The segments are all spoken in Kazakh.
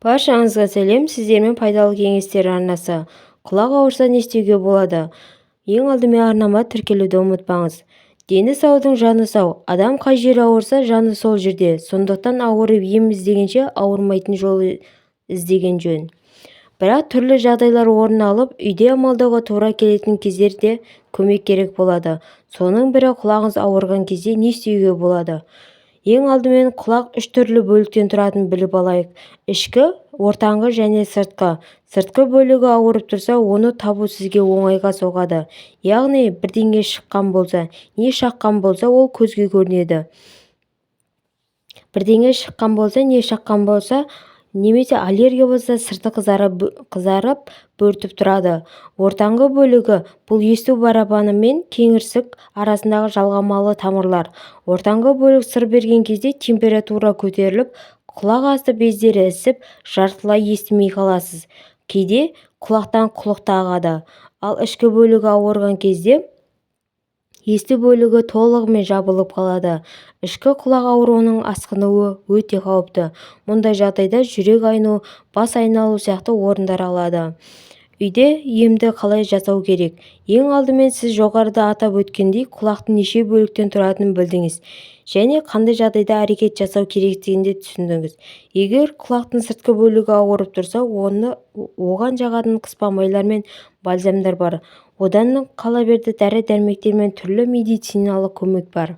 Баршаңызға сәлем! Сіздермен Пайдалы кеңестер арнасы. Құлақ ауырса, не істеуге болады? Ең алдымен арнама тіркелуді ұмытпаңыз. Дені саудың жаны сау. Адам қай жері ауырса, жаны сол жерде. Сондықтан ауырып ем іздегенше, ауырмайтын жол іздеген жөн. Бірақ түрлі жағдайлар орын алып, үйде амалдауға тура келетін кездерде көмек керек болады. Соның бірі – құлағыңыз ауырған кезде не істеуге болады? Ең алдымен құлақ үш түрлі бөліктен тұратынын біліп алайық: ішкі, ортаңғы және сыртқы. Сыртқы бөлігі ауырып тұрса, оны табу сізге оңайға соғады. Яғни бірдеңе шыққан болса, не шаққан болса, ол көзге көрінеді. Бірдеңе шыққан болса, не шаққан болса немесе аллергия болса, сырты қызарып, бөртіп тұрады. Ортаңғы бөлігі – бұл есту барабаны мен кеңірдек арасындағы жалғамалы тамырлар. Ортаңғы бөлік сыр берген кезде температура көтеріліп, құлақ асты бездері ісіп, жартылай естімей қаласыз. Кейде құлақтан құлық та ағады. Ал ішкі бөлігі ауырған кезде есту бөлігі толығымен жабылып қалады. Ішкі құлақ ауруының асқынуы өте қауіпті. Мұндай жағдайда жүрек айну, бас айналу сияқты орындар алады. Үйде емді қалай жасау керек? Ең алдымен сіз жоғарыда атап өткендей, құлақтың неше бөліктен тұратынын білдіңіз және қандай жағдайда әрекет жасау керектігін де түсіндіңіз. Егер құлақтың сыртқы бөлігі ауырып тұрса, оны оған жағатын қыспа майлар мен бальзамдар бар. Одан қала берді, дәрі-дәрмектер мен түрлі медициналық көмек бар.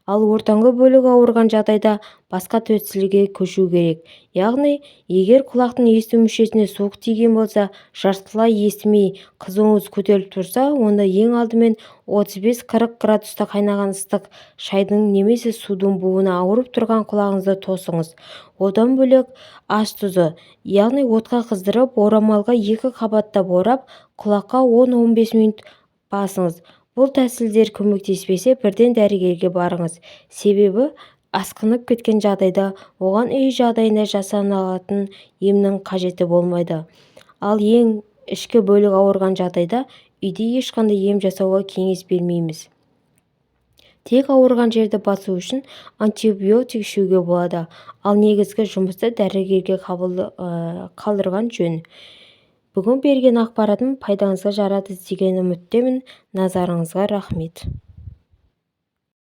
Ал ортаңғы бөлігі ауырған жағдайда басқа тәсілге көшу керек. Яғни егер құлақтың есту мүшесіне суық тиген болса, жартылай естімей, қызуыңыз көтеріліп тұрса, онда ең алдымен 35-40 градуста қайнаған ыстық шайдың немесе судың буына ауырып тұрған құлағыңызды тосыңыз. Одан бөлек, ас тұзы, яғни отқа қыздырып, орамалға екі қабаттап орап, құлаққа 10-15 минут басыңыз. Бұл тәсілдер көмектеспесе, бірден дәрігерге барыңыз. Себебі асқынып кеткен жағдайда оған үй жағдайында жасалынатын емнің қажеті болмайды. Ал ең ішкі бөлік ауырған жағдайда үйде ешқандай ем жасауға кеңес бермейміз. Тек ауырған жерді басу үшін антибиотик ішуге болады. Ал негізгі жұмысты дәрігерге қалдырған жөн. Бүгін берген ақпаратым пайдаңызға жарады деген үміттемін. Назарыңызға рахмет!